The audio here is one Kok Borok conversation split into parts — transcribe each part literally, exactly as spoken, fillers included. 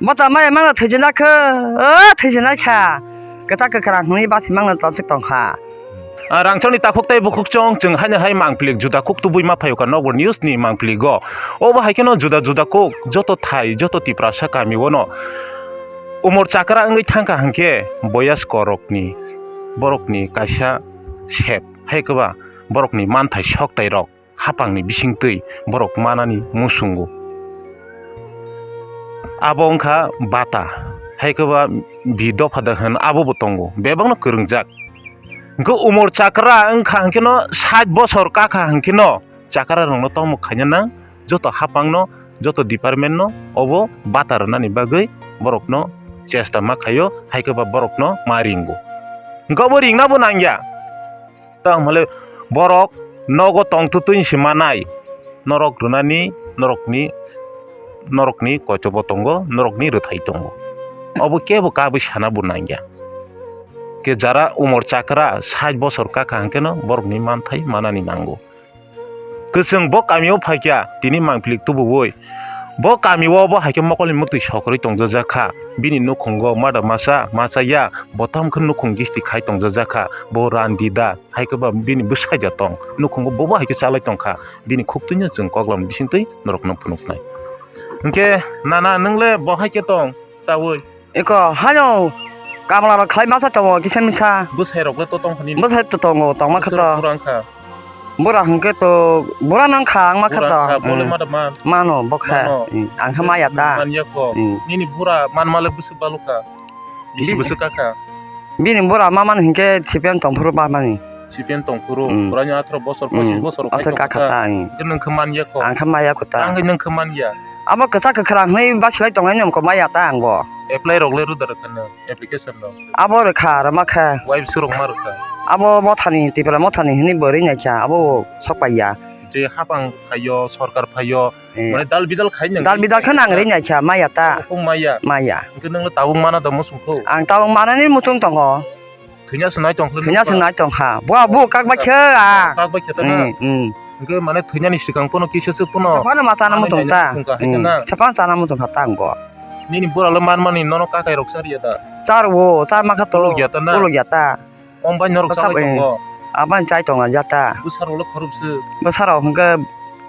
Bata maya mangno thwijinai khe, o thwijinai kha. Kwchak kwkhwrang hwnwi basi mangno tongsi tongkha. Ah, rangchakni takhuk tei bukhuk chong chwng haino hai mangpili juda kuk tubui ma phaio kha Nokbar News ni mangpili go. Obo hai kheno juda juda kuk joto thai, joto Tiprasa kami ono umor chakra wngwi thangkha hwnkhe boyasko rokni, borokni kaisa sep hai kwba borokni manthai soktai rok hapangni bisingtwi borok manani muchungo. Abo wngkha bata, hai khe ba bi dopha da hwn, abo bo tongo, bebakno kwrwngjak. Hwnkhe umor chakra wngkha hwnkhe no sait bosor kakha hwnkhe no chakra rokno tongmung khaina nang, joto hapangno, joto department no obo bata rwnani bagwi borokno chesta ma khaio, hai khe ba borokno ma ringo. Hwnkhe obo ringna bo nangya. Tamo hwnle borok nogo tongtwtwini se manai, norok rwnani, norokni, norokni koitobo tongo, norokni rwthai tongo. Obo kebo kabwi sana bo nangya. Ke jara umor chakra sait bosor kakha hwnkhe no borokni manthai manani nango. Kwchwng bo kamio phaikha, tini mangpili tubuwi. Bo kamio bo hai khe mokolni muktwi sokorwi tongjajak kha. Bini nukhungo mada masa, masa ya, bo tamo khe nukhung gisti khai tongjajak kha. Bo randida, hai khe ba bini bwsai da tong. Nukhungo bobo hai khe chalai tong kha. Bini khuk twino chwng koklam bisingtwi norokno phunuknai. Hwnkhe nana, nwng le bo hai khe tong, chaui? Eko, haino kamla rok khlai masa tongo, kisa misa. Bwsai rok le to tong phani? Bwsai to tongo, tongma khe to. Bwsai rok pura wngkha. Bura hwnkhe to, bura no wngkha, ang ma kha to. Bura wngkha, bo le ma da man? Mano, bo kha. Mano. Hmm, ang khe ma ya ta. Man ya kho. Hmm. Nini bura man ma le bwswk balu kha. Bisi bwswk ka kha. Bini bura ma man hwnkhe C P M tong phuru ba mani. C P M tong phuru. Hmm. Bura ni atharo bosor, hmm, pochis bosor aswk ka kha ta, hmm. Hwnkhe nwng khe man ya kho. Ang khe ma ya kho ta. Ang khe nwng khe man ya. Abo kwchak kwkhwrang hwnwi basilai tongnai nwng khe ma ya ta ang bo. Apply rok le rw da rw kha nwng? Application rok? Abo rwkha, rwma khe. Wife surok ma rwkha? Abo mothani, Tipra mothani hwnwi bo rwi naikha, abo bo sok pai ya. Je hapang phaio, sorkar phaio, eh, mane dal bidal khai nang. Dal bidal khe nang rwi naikha, maya ta. Abo khe maya. Maya. Hwnkhe nwng tabuk mana da muchung kho? Ang tabuk manani muchung tongo. Thwina se nai tong khe. Thwina se nai tong kha. Bo abo kak bai khe a. Kak bai khe ta na? Hmm, hmm. Hwnkhe mane thwinani swkang pono kisa se pono. Phano ma chana muchung ta. Hai na? Hmm. Sapan chana muchung kha ta ang bo. Nini bura le man mani nono kakai rok char ya da? Char wo, char ma kha to. Uluk ya ta na? Uluk ya ta. Om bai norok char tongo. Aban chai tongo ya ta. Bwsa rok le khorop se. Bwsa rok hwnkhe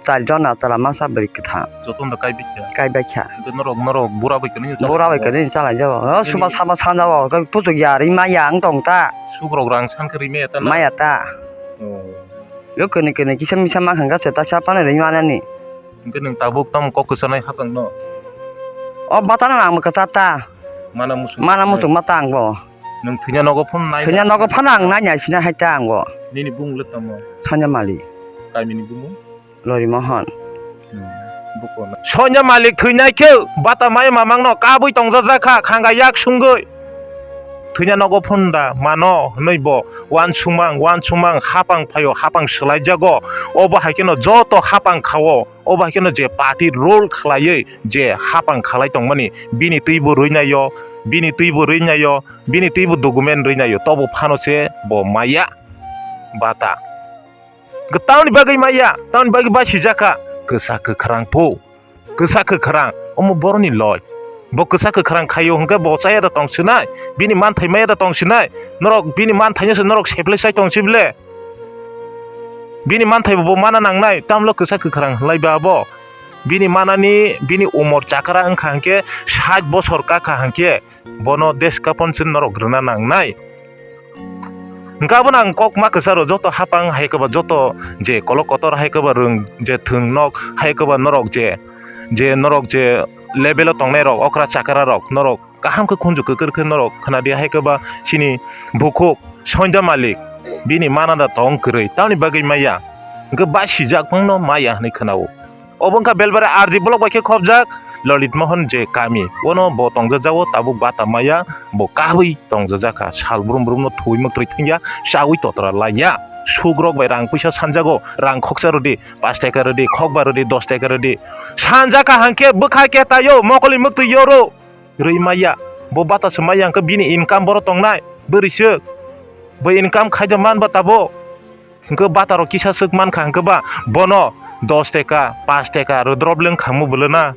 char jona chwla masa bwrwi kwthang. Joto no kai bikha. Kai bikha. Hwnkhe norok, norok bura bai kwrwini chalai jago. Bura bai kwrwini chalai jago. O, nini suba saba sanja o, hwnkhe puchuk ya ri ma ya ang tong ta. Suk rok rang san khe ri ma ya ta na? Ma ya ta. Oh. Yo kene kene kisa misa ma hwnkha se ta sa pani ri ma nani. Hwnkhe nwng tabuk tamo kok kwchanai hakang no? O bata no ang kwcha ta. Mana muchung. Mana muchung ma ta ang bo. Nwng thwina nogo phone nai. Thwina nogo phano ang nai nai sina hai ta ang bo. Nini bung le tamo? Sanya mali. Kami ni bung? Lori Mohon. Hmm, buko na. Sonya malik thwinai khe bata mai mamang no kabui tongjak jak kha, khanga yak sungui. Thwina nogo phone da mano hwnwi bo wansukmang, wansukmang hapang phaio, hapang swlai jago. Obo hai kheno joto hapang khao, obo hai kheno je party role khlaiwi je hapang khalai tongmani, bini twi bo rwinaio, bini twi bo rwinaio, bini twi bo document rwinaio, tobo phano se bo maya bata. Tamoni bagwi maya, tamoni bagwi basi jakha, kwsa kwkhrang phu, kwsa kwkhrang, omo boroni loi. Bo kwsa kwkhrang khaio hwnkhe bo chaya da tong sinai, bini manthai maya da tong sinai, norok bini manthaino se norok seplai sai tong si ble. Bini manthai bo mana nangnai, tamlo kwsa kwkhrang hwnlai ba bo. Bini manani, bini umor chakra wngkha hwnkhe sait bosor kakha hwnkhe. Bono desh kapon se norok rwna nangnai. Hwnkhe abono ang kok ma kwcharo joto hapang hai kwba joto je kolok kotor hai kwba rwng je thwng nok hai kwba norok je, je norok je level o tongnai rok okra chakra rok norok kaham khe khunju kwkwrkhe norok khwnadi hai kwba chini bukhuk Sonja Malik bini mana da tong kwrwi tamni bagwi maya hwnkhe basijak phangno maya hwnwi khwnao. Obo wngkha Belbari R D block bai khe khobjak Lalit Mohon je kami. Ono bo tongjajao tabuk bata maya, bo kabui tongjajak kha. Sal brum brumno thuwi mwktwi thwngya, chaui totra laiya. Sukrok bai rang puisa sanjago, rang khoksa rwdi, pash taka rwdi, khokba rwdi, dos taka rwdi. Sanjak kha hwnkhe bwkha khe taio, mokolni mwktwi yoro. Rwi maya, bo bata se maya hwnkhe bini income boro tongnai, bwrwi swk. Bo income khaida man ba tabo. Hwnkhe bata rok kisa swk mankha hwnkhe ba bono dos teka, pash teka rwdrop leng khamu bwlwna.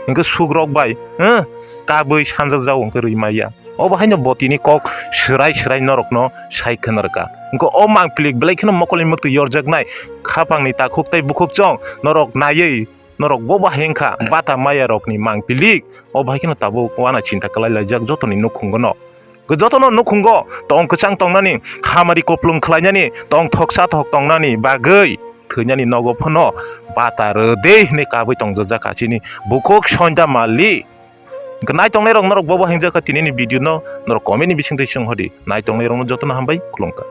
Hwnkhe sukrok bai, eh, kabwi sanjak jago hwnkhe rwi maya. Obo haino bo tini kok swrai swrai norokno sai kheno rwkha. Hwnkhe o mangpilik belai kheno mokolni mwktwi yorjaknai, khapangni takhuk tei bukhuk chong norok naiwi norok bo bahai wngkha bata maya rokni mangpilik. O bahai kheno tabuk wana chinta kwlai laijak jotoni nukhungo no. Jotono nukhungo tong kwchang tongnani, hamari koplung khlainani, tong thoksa thok tongnani bagwi thwinani nogo phano bata rwdi hwnwi kabwi tongjak kha chini bukhuk Sonda Malik. Hwnkhe nai tongnai rok norok bobo hingjak kha tinini video no norok comment ni bisingtwi chwng hodi. Nai tongnai rokno jotono hambai khulumkha.